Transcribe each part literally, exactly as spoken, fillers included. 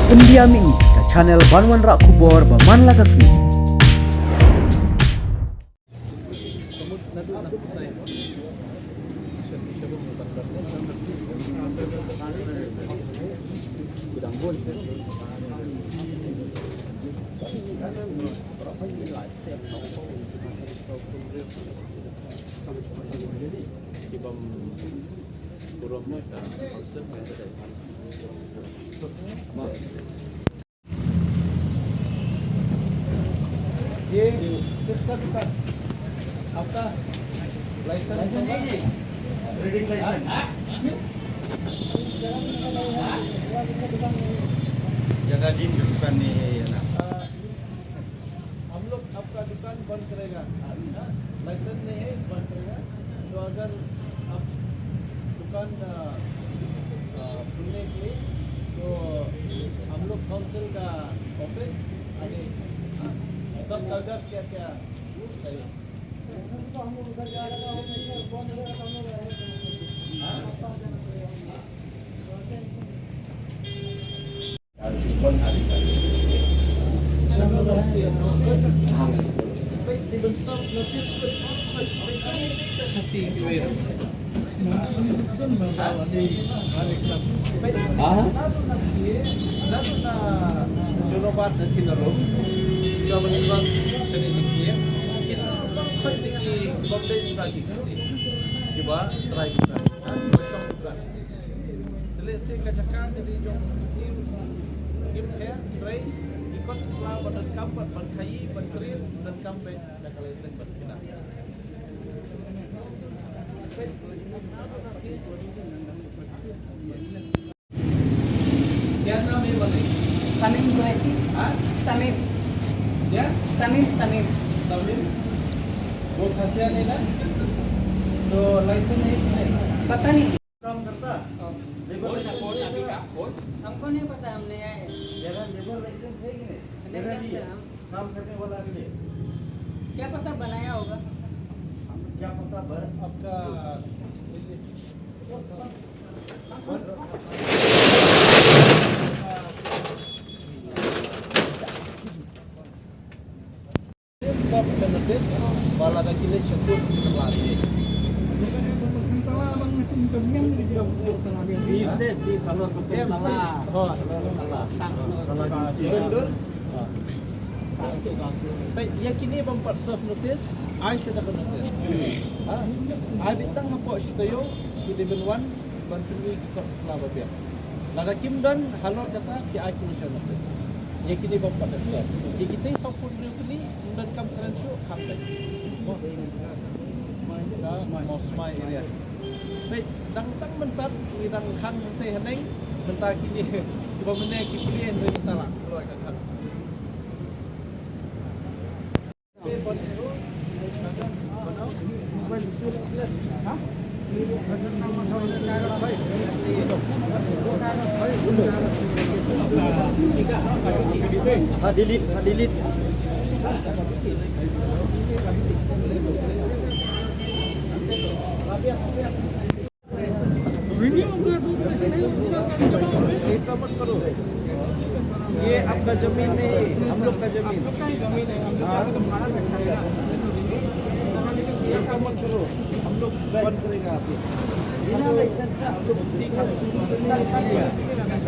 Pyndiam ïa ngi ka channel ban wanrah khubor ba man la ka sngi. ये किसका दुकान? आपका licence है? Trading licence. जगह दिन दुकान नहीं है ये ना। हम लोग आपका दुकान बंद करेगा, हाँ? लाइसेंस नहीं है, बंद करेगा। तो अगर आप दुकान, अ, अ, खुलने के लिए, तो हम लोग काउंसिल का ऑफिस आगे, हाँ? सब कागज क्या क्या चाहिए? तो हम लोग उधर जा रहे हैं, बंद हो रहा था, हम लोग हाँ? Te lehse ka jaka ka dei jong u Khasi, ngim her, trei, ki kot sla ba donkam, ban, ban khaii, ban trei, donkam beit da ka license ban kynnoh. क्या नाम है वाले? समीम कुरैशी। हाँ? समीम। क्या? समीम, समीम। समीम? वो खसिया नहीं ना? तो लाइसेंस है कि नहीं? पता नहीं। काम करता? हाँ। लेबर कौन, लाइसेंस कौन, है अभी क्या? का? कौन? हमको नहीं पता, हम नया है। तेरा लेबर लाइसेंस है कि नहीं? नहीं तेरा जानते लिए? हम। काम करने वाला भी है। क्या पता बनाया होगा। क्या पता बर- आपका Sub notice, ba lada ki leit sha court ki la leh. Is this, is salor ko tala. Salor ko tala. Sendul. Te ïa kine bym pat serve notice, ai shuh da ka notice. Ha? Ai beit tang hapoh shi taïew, ki dei ban wan ban pynmih ki kot sla ba biang. Lada kim don halor kata ki ai closure notice. Ïa kine bym pat serve. Ïa kita sawphew hynriew kine ym donkam kren shuh, kham peit. Ka Mawsmai area. Peit, dang tang mynta ngi dang khang mynta haneng, mynta kine kiba mynne ki plie hynrei mynta la kloi ka khang. Ha, delete, ha, delete. ऐसा मत करो। ये आपका जमीन नहीं है, हम लोग का जमीन है। हाँ। ऐसा मत करो, हम लोग बंद करेगा आपको। बिना लाइसेंस का आप लोग स्पीकर शुरू करने के लिए।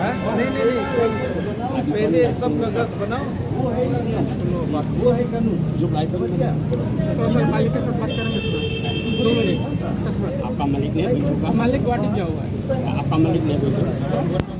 हाँ? नहीं, नहीं, नहीं। पहले सब कागज बनाओ। वो है कानून। वो है कानून। जो लाइसेंस समझ गया? तो सर, मालिक के साथ बात करेंगे सर। दो मिनट। आपका मालिक नहीं होगा। मालिक गुवाहाटी गया हुआ है। आपका मालिक नहीं होगा।